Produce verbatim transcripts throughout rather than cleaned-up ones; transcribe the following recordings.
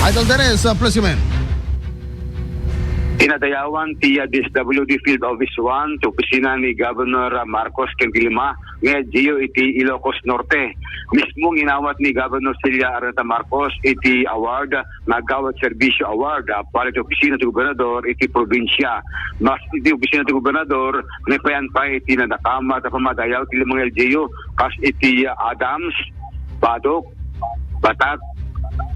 Idol Dennis, uh, please come in. Pinadayawan ti, uh, D S W D Field Office one ti opisina ni Governor, uh, Marcos ken ti lima nga L G U iti Ilocos Norte. Mismo nga inawat ni Governor Celia Araneta Marcos iti award, uh, nga Agawad Serbisyo Award, uh, para iti opisina ti gobernador iti probinsia. Basta iti opisina ti gobernador, naipayan pay iti nadakamat a pammadayaw ti lima nga L G U, kas iti, uh, Adams, Badoc, Batac,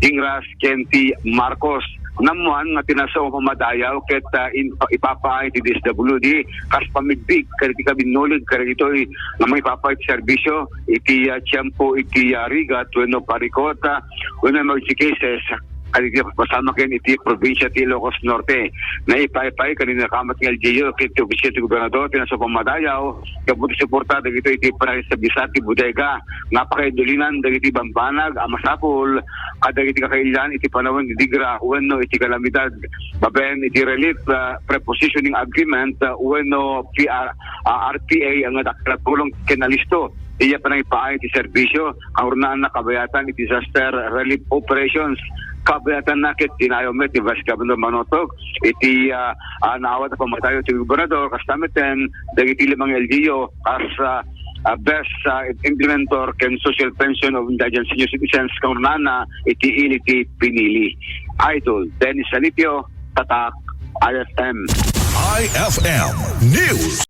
Ginras, ken ti Marcos. Nammuan nga ti nasao a pammadayaw ket, ah, in-, ipapaay ti D S W D kas pammigbig kadagiti kabinulig kadagitoy nga maipapaay ti serbisyo iti, ah, tiempo iti, ah, rigat wenno parikot, ah, wenno emergency cases kadagiti pasama ken iti probinsia ti Ilocos Norte. Naipaypay ken nadakamat nga L G U ket ti opisina ti gobernador ti nasao a pammadayaw gapu ti suporta dagitoy iti panagstabilisar ti bodega nga pakaidulin dagiti bambanag a masapul kadagiti kakailian iti panawen ti digra wenno iti kalamidad babaen iti Relief, ah, Pre-Positioning Agreement, ah, wenno P R, ah, R P A nga dakkel a tulong ken alisto. Iya panangipaay ti serbisyo, kaurnaanna kabayatan iti disaster relief operations. Kabayatanna ket dinayaw met ni Vice Governor Manotog iti, ah, ah, naawat a pammadayaw ti gobernador, kasta met dagiti lima nga L G U kas, ah, ah, best, ah, implementer ken social pension of indigent senior citizens kaurnaanna iti ili ti pinili. Idol Dennis Salipio, Tatak, I F M. I F M News.